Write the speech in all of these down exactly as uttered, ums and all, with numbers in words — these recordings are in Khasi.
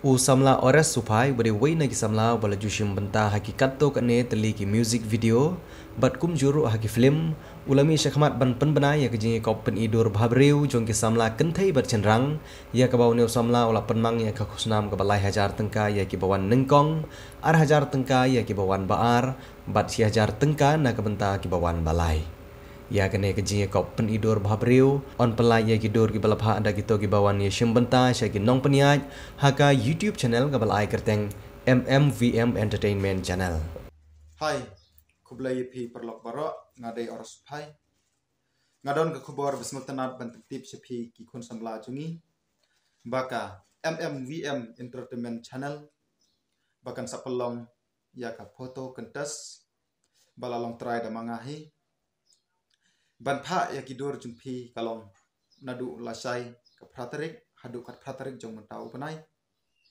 U samla Ores Suphai uba dei uwei na ki samla uba la ju shim bynta ha ki katto katne tylli ki music video bad kumjuh ruh ha ki film, u la mih shakhmat ban pynbna ïa ka jingïakop pyni dur bhabriew jong ki samla kynthei bad shynrang, ïa kaba une u samla u la pynmang ïa ka khusnam kaba lai hajar tyngka ïa kiba wan nyngkong, ar hajar tyngka ïa kiba wan ba ar, bad shi hajar tyngka na ka bynta kiba wan ba lai. Ïa kane ka jingïakop pyni dur bhabriew yn pynlait ïa ki dur kiba la phah da kito kiba wan ïashim bynta sha ki nongpynïaid ha ka YouTube channel kaba la ai kyrteng M M V M Entertainment Channel. Hai, khublei ïa phi paralok baroh, nga dei Ores Suphai. Nga don ka khubor ba sngewtynnat ban pyntip sha phi ki khun samla jong ngi ba ka M M V M Entertainment Channel ba kan sa pynlong ïa ka photo contest ba la long trai da ma nga hi. Ban phah ïa ki dur jong phi ka long naduh lashai ka phra tarik haduh ka phra tarik jong mynta u bnai.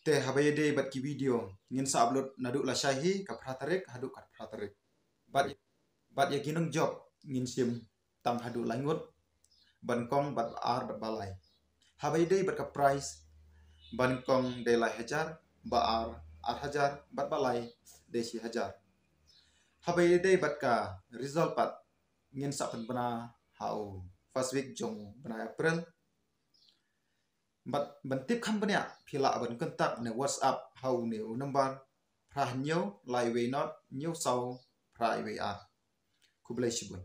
Te haba ïadei bad ki video ngin sa upload naduh lashai hi ka phra tarik haduh ka phra tarik. Bad, bad ïa ki nongjop ngin shim tang haduh lai ngut, ba nyngkong bad ba ar bad ba lai. Haba ïadei bad ka prize, ba nyngkong dei lai hajar, ba ar ar hajar, bad ba lai dei shi hajar. Haba ïadei bad ka result pat ngin sa pynbna ha u first week jong u bnai April. Bad ban tip kham bniah phi lah ban contact ne WhatsApp ha une u number phra hynñiew lai wei nod hynñiew saw phra wei ar. Khublei shibun.